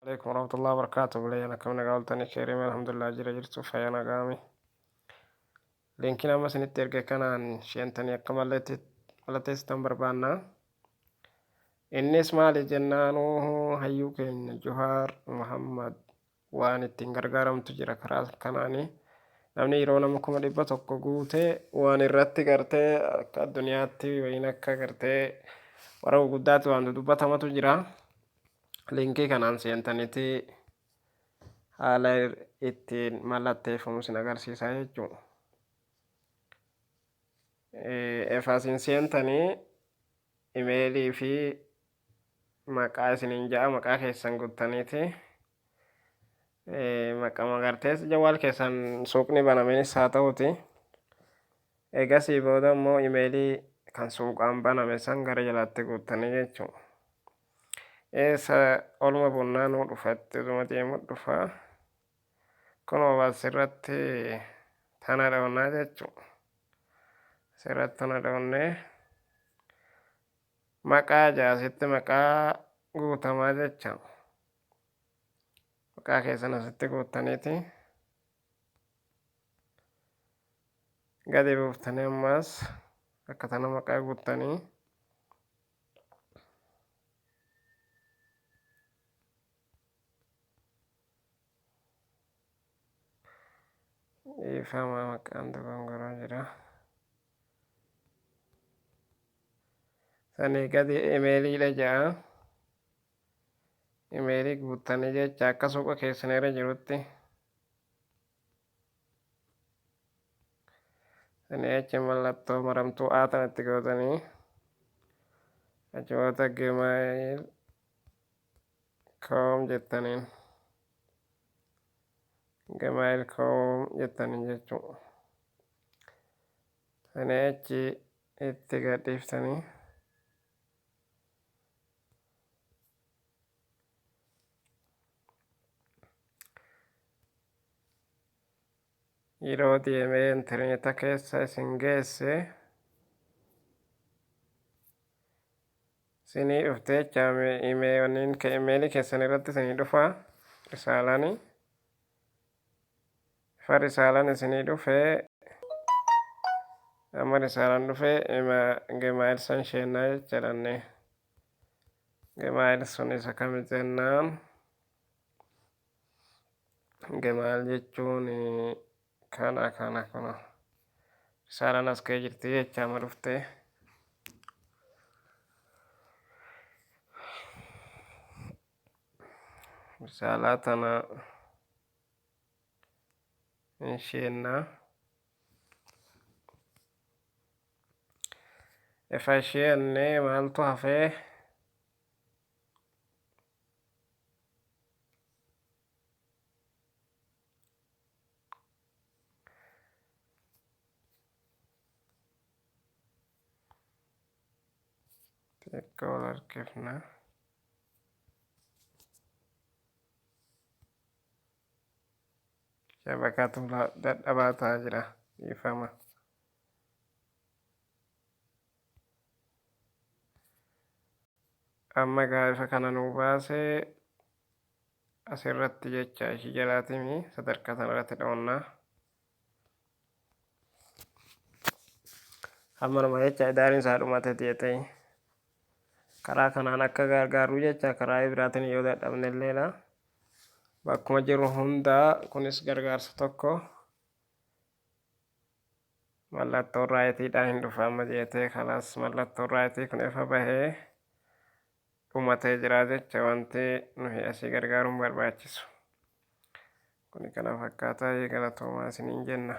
Alaikum warahmatullahi wabarakatuh. Buleeyyan akkam nagaa oltanii keeriime alhamdulillah jira jirtu fayyaa nagaami. Linkiin amma isinitti erge kanaan sheentanii akka mallatteessitan barbaanna. Innis maali jennaanuu hayyuu keenya Juhaar Muhammad waan ittiin gargaaramtu jira karaa kanaanii. Namni yeroo nama 100,000 guute waan irratti gartee akka addunyaatti wayiin akka gartee warra guguddaatti waan dudubbatamatu jira. Linkii kanaan seentaniiti haala ittiin mallatteeffamu isin agarsiisa jechuudha. Efa isin seentanii imeelii fi maqaa isiniin ja'a maqaa keessan guuttaniiti. Maqama gartees jawaal keessan suuqni banamenis haa ta'uti. Egasii booda immoo imeelii kan suuqaan baname san gara jalaatti guuttanii jechuudha. Eessa oluma bunnaa nuu dhufa itti utuma deemu dhufa. Kunoo asirratti tana dhoonnaa jechuudha. Asirratti tana dhoonnee maqaa jaasitti maqaa guutamaa jecha. Maqaa keessan asitti guuttaniiti. Gadi buuftanii ammas akka tana maqaa guuttanii. Dhiifama maqaan dogongoroo jira. Sanii gadi imeeliidha ja'a. Imeelii guuttanii jecha akka suuqa keessan irra jirutti. Sanii achi mallattoo maramtuu A tanatti gootanii achi booda gmail com jettaniin gmail com jettaniin jechuudha. Sanii achi itti gadhiiftanii yeroo deemee intarneeta keessa isin geesse isinii dhufte jecha imeelii keessan irratti isinii dhufa risaalani ifa risaalan isinii dhufe amma risaalan dhufe gmail san sheennaa jecha dhanne gmail sun isa kami jennaan Gmail jechuun kana kana kana risaalaan as ka'ee jirti jecha amma dhufte. Risaalaa tana hin sheennaa. Ifa isheenne maaltu hafee? Xiqqoo ol harkifna. Shabakaatu dadhabaa ta'aa jira. Dhiifama. Amma egaa ifa kana nuu baase asirratti jecha ishii jalaatimi sadarkaa sanarratti dhoonna. Hammanuma jecha idaariin isaa dhumate ta'e karaa kanaan akka gargaarru jecha karaa biraatiin yoo dadhabne illeedha. Bakkuma jiru hundaa kunis gargaarsa tokko. Mallattoon raayitiidhaan hin dhufa amma jeetee kalaas mallattoon raayitii kun ifa bahee dhumatee jira jecha wanti nuyi asii gargaaruun barbaachisu. Kuni kana fakkaataa galatoomaa isiniin jenna.